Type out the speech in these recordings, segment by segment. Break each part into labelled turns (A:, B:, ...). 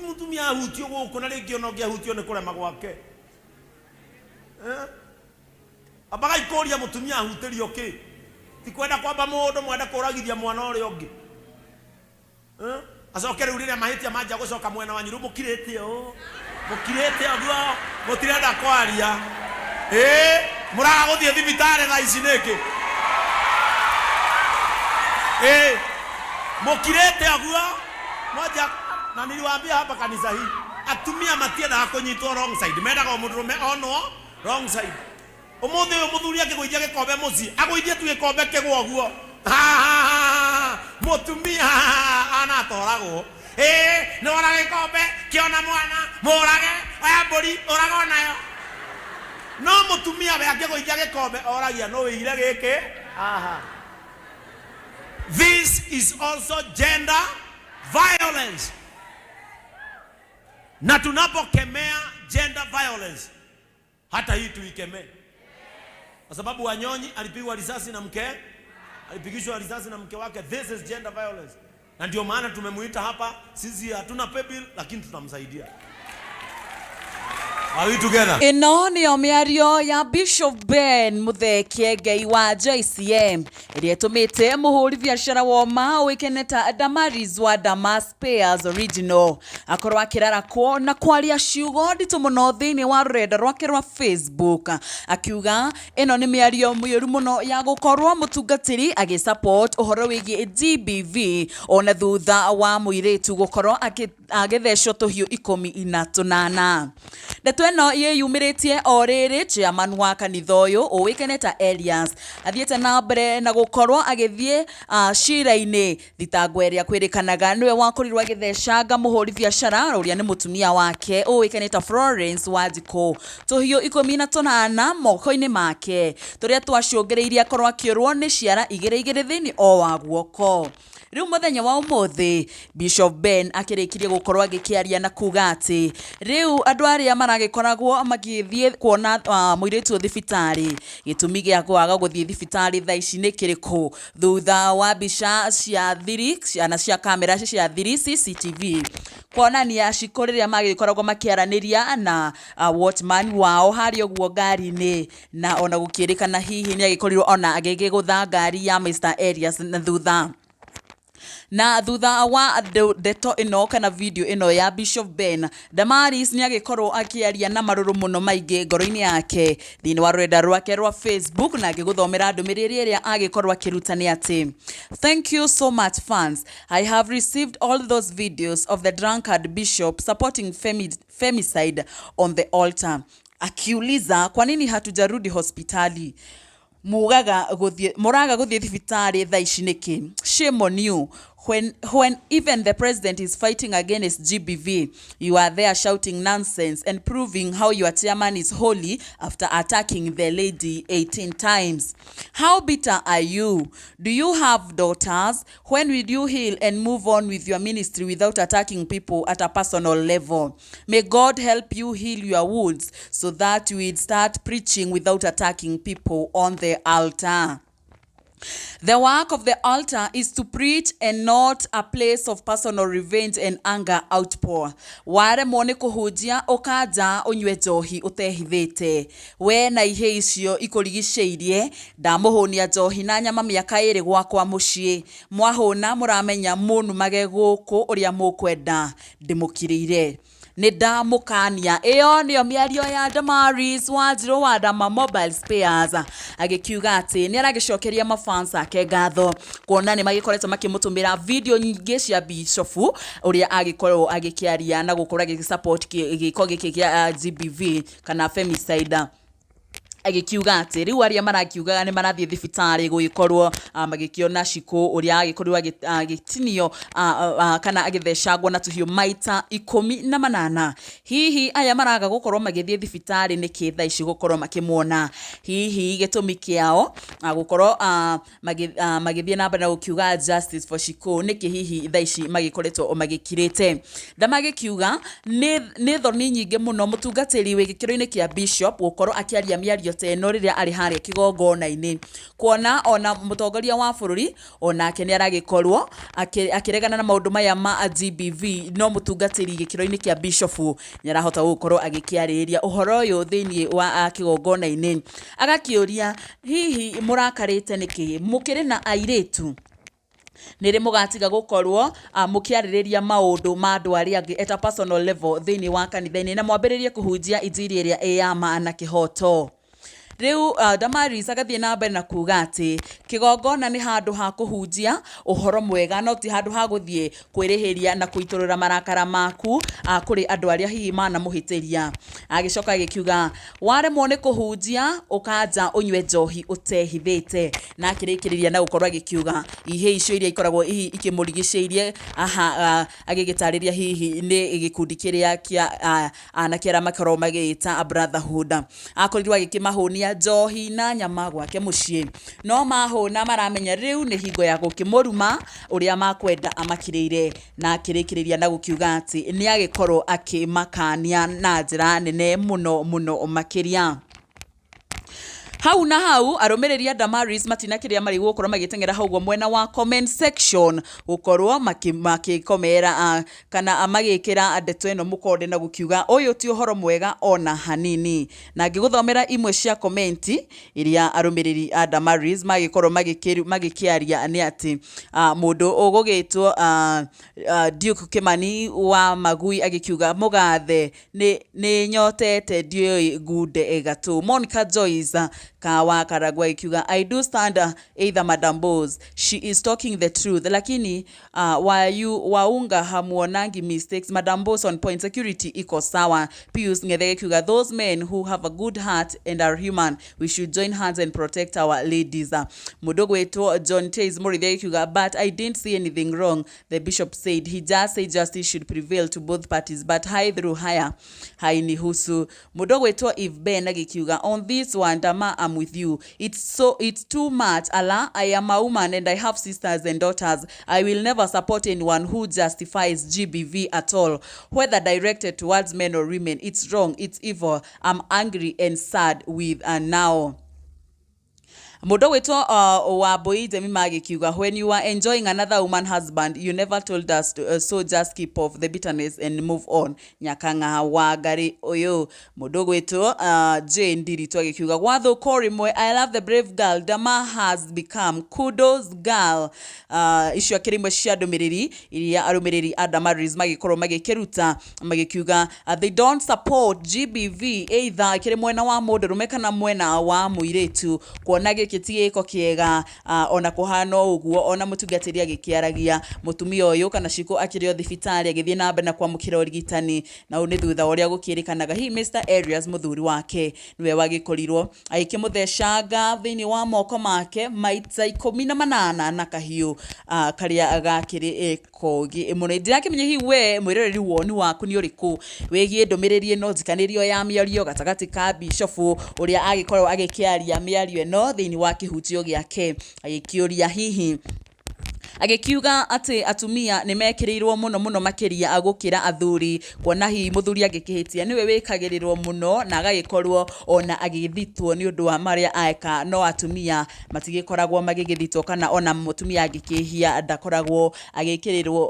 A: Ti mũtumia ahutio gũkũ na rĩngĩ ona ũngĩ ahutio nĩ kũrema gwake. Eh? Ambagai kũria mũtumia ahutĩrio kĩ. Ti kwenda kwamba mũndũ mwende kũragithia mwana ũrĩa ũngĩ. Eh? Acoke rĩu rĩrĩa mahĩtia manjia gũcoka mwena wanyu rĩu mũkirĩte ũũ. Mũkirĩte ũguo mũtirenda kwaria. Ĩĩ mũraga gũthiĩ thibitarĩ thaa ici nĩkĩ? Ĩĩ mũkirĩte ũguo mwanjia na niliwaambia hapa kanisa hii atumia matiendaga kũnyitwo wrong side, mendaga o mũndũrũme onwo wrong side. Ũmũthĩ ũyũ mũthuri akĩgũithia gĩkombe mũciĩ, agũithie tu gĩkombe kĩgwa ũguo, mũtumia anatoragwo. Ĩĩ nĩwona gĩkombe kĩona mwana, mũrage, oya mbũri ũraga onayo. No mũtumia we angĩgũithia gĩkombe oragia nũ wĩire gĩkĩ haha. This is also gender violence. Na tunapokemea gender violence, hata hii tuikemee, kwa sababu Wanyonyi alipigwa risasi na mke, alipigishwa risasi na mke wake. This is gender violence, na ndio maana tumemuita hapa. Sisi hatuna pay bill, lakini tutamsaidia. Are we together?
B: Ĩno nĩyo mĩario ya Bishop Ben Muthee Kĩengei wa JCM ĩrĩa ĩtũmĩte mũhũri biacara woma ũĩkaine ta Damaris wa Damas Spares Original akorwo akĩrarakwo na kwaria ciugo nditũ mũno thĩinĩ wa rũrenda rwake rwa Facebook, akiuga ĩno nĩ mĩario mĩũru mũno ya gũkorwo mũtungatĩri agĩ support ũhoro wĩgiĩ GBV ona thutha wa mũirĩtu gũkorwo agĩthecwo tũhiũ 18. Ndeto ĩno yĩyumĩrĩtie o rĩrĩ chairman wa kanitha ũyũ ũĩkaine ta Elias athiĩte na mbere na gũkorwo agĩthiĩ cira-inĩ thitango ĩrĩa kwĩrĩkanaga nĩwe wakorirwo agĩthecanga mũhũri biacara ũrĩa nĩ mũtumia wake ũĩkaine ta Florence Wanjikũ tũhiũ 18 moko-inĩ make tũrĩa twacũngĩrĩirie akorwo akĩũrwo nĩ ciara igĩrĩ igĩrĩ thĩinĩ o wa guoko. Rĩu mũthenya wa ũmũthĩ Bishop Ben akĩrĩkirie gũkorwo agĩkĩaria na kuga atĩ rĩu andũ arĩa maragĩkoragwo magĩthiĩ kuona mũirĩtu thibitarĩ, gĩtũmi gĩa kwaga gũthiĩ thibitarĩ thaa ici nĩ kĩrĩkũ, thutha wa mbica cia thiri na cia kamera cia thiri CCTV kuonania Shiko rĩrĩa magĩkoragwo makĩaranĩria na watchman wao harĩa ũguo ngari-inĩ, na ona gũkĩrĩkana hihi nĩ agĩkorirwo ona agĩgĩgũtha ngari ya Mr Elias na thutha. Na thutha wa ndeto ĩno kana video ĩno ya Bishop Ben, Damaris nĩ agĩkorwo akĩaria na marũrũ mũno maingĩ ngoro-inĩ yake thĩinĩ wa rũrenda rwake rwa Facebook, na ngĩgũthomera ndũmĩrĩri ĩrĩa agĩkorwo akĩruta nĩ atĩ, "Thank you so much fans, I have received all those videos of the drunkard bishop supporting femicide on the altar, akiuliza kwa nini hatujarudi hospitali. Mugaga guthie muraga guthie thibitarĩ thaa ici nĩkĩ? Shame on you. When even the president is fighting against GBV, you are there shouting nonsense and proving how your chairman is holy after attacking the lady 18 times. How bitter are you? Do you have daughters? When will you heal and move on with your ministry without attacking people at a personal level? May God help you heal your wounds so that you will start preaching without attacking people on the altar. The work of the altar is to preach and not a place of personal revenge and anger outpour. Waremwo nĩ kũhunjia ũkanja ũnyue njohi ũtehithĩte. We na ihĩ icio ikũrigicĩirie, ndamũhũnia njohi na nyama mĩaka 2 gwakwa mũciĩ. Mwahũna mũramenya mũnumage gũkũ ũrĩa mũkwenda, ndĩmũkirĩire. Nĩ ndamũkania. Ĩyo nĩyo mĩario ya Damaris Wanjirũ wa Dama Mobile Spares, agĩkiuga atĩ nĩ aragĩcokeria mafans ake ngatho kuona nĩ magĩkoretwo makĩmũtũmĩra video nyingĩ cia Bishop ũrĩa agĩkorwo agĩkĩaria na gũkorwo agĩgĩ support gĩko gĩkĩ kĩa GBV kana femicide, agĩkiuga atĩ rĩu arĩa marakiugaga nĩ marathiĩ thibitarĩ gũgĩkorwo magĩkĩona Shiko ũrĩa agĩkorirwo agĩtinio kana agĩthecangwo na tũhiũ maita 18. Hihi aya maraga gũkorwo magĩthiĩ thibitarĩ nĩkĩ thaa ici gũkorwo makĩmuona? Hihi gĩtũmi kĩao gũkorwo magĩthiĩ na mbere na gũkiuga justice for Shiko nĩkĩ hihi thaa ici magĩkoretwo magĩkirĩte? Ndamagĩkiuga nĩ thoni nyingĩ mũno mũtungatĩri wĩ gĩkĩro-inĩ kĩa Bishop gũkorwo akĩaria mĩario mĩario ta ĩno rĩrĩa arĩ harĩa kĩgongona-inĩ, kuona ona mũtongoria wa bũrũri onake nĩ aragĩkorwo akĩregana na maũndũ maya ma GBV, no mũtungatĩri gĩkĩro-inĩ kĩa bishofu nĩ arahota gũkorwo agĩkĩarĩrĩria ũhoro ũyũ thĩinĩ wa kĩgongona-inĩ, agakĩũria hihi mũrakarĩte nĩkĩ, mũkĩrĩ na airĩtu? Nĩ rĩ mũgatiga gũkorwo mũkĩarĩrĩria maũndũ ma andũ arĩa angĩ at a personal level thĩinĩ wa kanitha-inĩ na mwambĩrĩrie kũhunjia injiri ĩrĩa ĩ ya ma na kĩhoto? Rĩu Damaris agathiĩ na mbere na kuga atĩ kĩgongona nĩ handũ ha kũhunjia ũhoro mwega, no ti handũ ha gũthiĩ kwĩrĩhĩria na kũitũrũra marakara maku kũrĩ andũ arĩa hihi manamũhĩtĩria. Agĩcoka agĩkiuga waremwo nĩ kũhunjia, ũkanja ũnyue njohi ũtehithĩte, na akĩrĩkĩrĩria na gũkorwo agĩkiuga ihĩ icio iria ikoragwo hihi ikĩmũrigicĩirie aha, agĩgĩtarĩria hihi nĩ gĩkundi kĩrĩa kĩa anake arĩa makoragwo magĩĩta Brotherhood, akorirwo agĩkĩmahũnia njohi na nyama gwake mũciĩ, no mahũna maramenya rĩu nĩ hingo ya gũkĩmũruma ũrĩa makwenda amakirĩire, na akĩrĩkĩrĩria na gũkiuga atĩ nĩ agĩkorwo akĩmakania na njĩra nene mũno mũno makĩria. Hau na hau arũmĩrĩri a Damaris matina kĩrĩa marĩ gũkorwo magĩteng'era hau ũguo mwena wa comment section gũkorwo makĩkomera kana magĩkĩra ndeto ĩno mũkonde na gũkiuga ũyũ ti ũhoro mwega ona hanini. Na ngĩgũthomera imwe cia comment iria arũmĩrĩri a Damaris magĩkorwo magĩkĩaria nĩ atĩ mũndũ ũgũgĩtwo Duke Kimani wa Magui agĩkiuga mũgathe nĩ nyotete ndiũĩ ngunde gatũ. Monica Joyce Kawa Karagwa agĩkiuga, "I do stand either Madam Boss, she is talking the truth, lakini wayu waunga hamuonangi mistakes. Madam Boss on point, security iko sawa." Pius Ng'ethe agĩkiuga, "Those men who have a good heart and are human, we should join hands and protect our ladies." Mũndũ gwĩtwo John Chase Mũrĩithi agĩkiuga, "But I didn't see anything wrong the bishop said. He just said justice should prevail to both parties, but high through higher hainihusu." Mũndũ gwĩtwo Eve Ben agĩkiuga, "On this one, Dama, I'm with you. It's too much. Allah, I am a woman and I have sisters and daughters. I will never support anyone who justifies GBV at all, whether directed towards men or women. It's wrong, it's evil. I'm angry and sad with now." Mũndũ gwĩtwo wa Mbui Jemima agĩkiuga, "When you are enjoying another woman husband, you never told us to, so just keep off the bitterness and move on." Nyakang'a wa Ngari ũyũ. Mũndũ gwĩtwo Jane Ndiritu agĩkiuga, "Gwathũka rĩmwe, I love the brave girl Dama has become. Kudos, girl." Icio akĩrĩ imwe cia ndũmĩrĩri iria arũmĩrĩri a Damaris magĩkorwo magĩkĩruta magĩkiuga they don't support GBV either kĩrĩ mwena wa mũndũrũme kana mwena wa mũirĩtu, kuona gĩkĩ ti gĩko kĩega. Ona kũhana ũguo, ona mũtungatĩri agĩkĩaragia, mũtumia ũyũ kana Shiko akĩrĩ o thibitarĩ agĩthiĩ na mbere na kwamũkĩra ũrigitani, na ũũ nĩ thutha wa ũrĩa gũkĩrĩkanaga hihi Mr Arias mũthuri wake nĩwe wagĩkorirwo agĩkĩmũthecanga thĩinĩ wa moko make maita 18 na kahiũ karĩa gakĩrĩ kogi mũno. Ndirakĩmenya hihi we mwĩroreri woni waku nĩ ũrĩkũ wĩgiĩ ndũmĩrĩri ĩno njikanĩrio ya mĩario gatagatĩ ka bishofu ũrĩa agĩkorwo agĩkĩaria mĩario ĩno thĩinĩ wa kĩhunjio gĩake, agĩkĩũria hihi agĩkiuga atĩ atumia nĩ mekĩrĩirwo mũno mũno makĩria gũkĩra athuri, kuona hihi mũthuri angĩkĩhĩtia nĩwe wĩkagĩrĩrwo mũno na agagĩkorwo ona agĩthitwo nĩ ũndũ wa marĩa eka, no atumia matigĩkoragwo magĩgĩthitwo, kana ona mũtumia angĩkĩhia ndakoragwo agĩkĩrĩrwo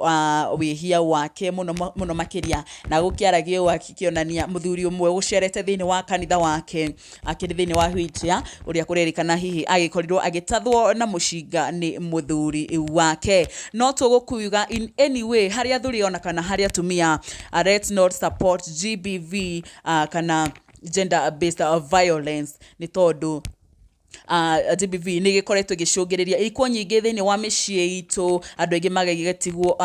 B: wĩhia wake mũno mũno makĩria. Na gũkĩaragio ũũ akĩonania mũthuri ũmwe ũcerete thĩinĩ wa kanitha wake akĩrĩ thĩinĩ wa wheelchair, ũrĩa kũrerĩkana hihi agĩkorirwo agĩtathwo na mũcinga nĩ mũthuri wake. No tũgũkuiga in any way, harĩ athuri ona kana harĩ atumia, let's not support GBV kana gender based violence, nĩ tondũ GBV nĩ gĩkoretwo ĩgĩcũngĩrĩria ikuũ nyingĩ thĩinĩ wa mĩciĩ itũ, andũ aingĩ magĩgĩtigwo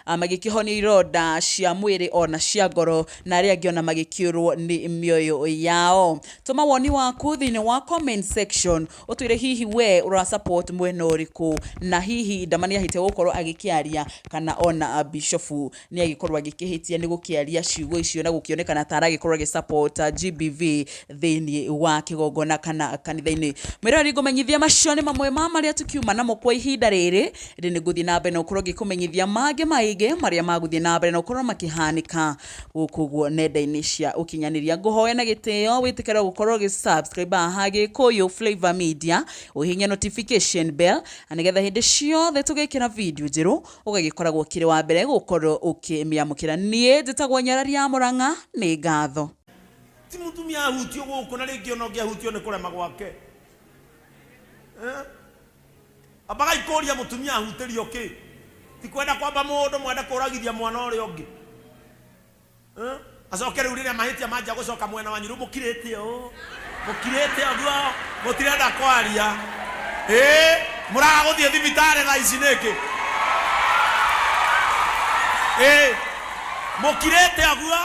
B: magĩkĩhonio ironda cia mwĩrĩ ona cia ngoro, na arĩa angĩ ona magĩkĩũrwo nĩ mĩoyo yao. Tũma woni waku thĩinĩ wa comment section ũtwĩre hihi we ũra support mwena ũrĩkũ, na hihi Dama nĩ ahĩtia gũkorwo agĩkĩaria, kana ona bishofu nĩ agĩkorwo agĩkĩhĩtia nĩ gũkĩaria ciugo icio na gũkĩonekana ta aragĩkorwo agĩ support GBV thĩinĩ wa kĩgongona kana kanitha-inĩ. Mwĩroreri, ngũmenyithia macio nĩ mamwe ma marĩa tũkiuma namo kwa ihinda rĩrĩ, ĩndĩ nĩ ngũthiĩ na mbere na gũkorwo ngĩkũmenyithia mangĩ maingĩ marĩa magũthiĩ na mbere na gũkorwo makĩhanĩka gũkũ ũguo nenda-inĩ cia ũkinyanĩria. Ngũhoe na gĩtĩo wĩtĩkĩre gũkorwo ũgĩ-subscribe haha Gĩkũyũ Flavor Media, ũhihinye notification bell na nĩgetha hĩndĩ ciothe tũgĩkĩra video njerũ ũgagĩkoragwo ũkĩrĩ wa mbere gũkorwo ũkĩmĩamũkĩra. Niĩ njĩtagwo Nyarari ya Mũrang'a, nĩ ngatho.
A: Ti mũtumia ahutio gũkũ na rĩngĩ ona ũngĩahutio nĩ kũrema gwake. Eh? Ambagai kũria mũtumia ahutĩrio kĩ. Ti kwenda kwamba mũndũ mwende kũragithia mwana ũrĩa ũngĩ. Eh? Acoke rĩu rĩrĩa mahĩtia manjia gũcoka mwena wanyu, rĩu mũkirĩte ũũ, mũkirĩte ũguo, mũtirenda kwaria. Ĩĩ, mũraga gũthiĩ thibitarĩ thaa ici nĩkĩ? Ĩĩ, mũkirĩte ũguo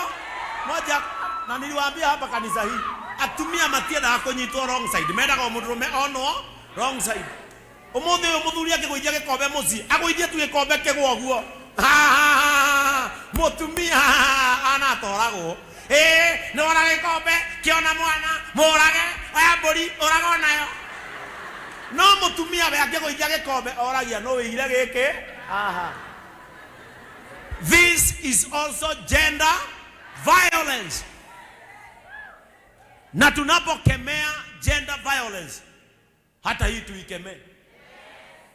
A: mwanjia. Na niliwaambia hapa kanisa hii, atumia matiendaga kũnyitwo wrong side, mendaga o mũndũrũme onwo wrong side. Ũmũthĩ ũyũ mũthuri akĩgũithia gĩkombe mũciĩ, agũithie tu gĩkombe kĩgwa ũguo, mũtumia anatoragwo. Ĩĩ, nĩwona gĩkombe kĩona mwana mũrage, oya mbũri ũraga onayo. No mũtumia we angĩgũithia gĩkombe oragia, no wĩire gĩkĩ haha. This is also gender violence. Na tunapokemea gender violence, hata hii tuikemee,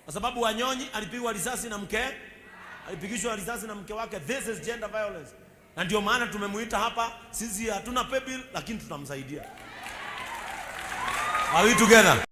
A: kwa sababu Wanyonyi alipigwa risasi na mke, alipigishwa risasi na mke wake. This is gender violence, na ndio maana tumemuita hapa. Sisi hatuna pay bill, lakini tutamsaidia. Are we together?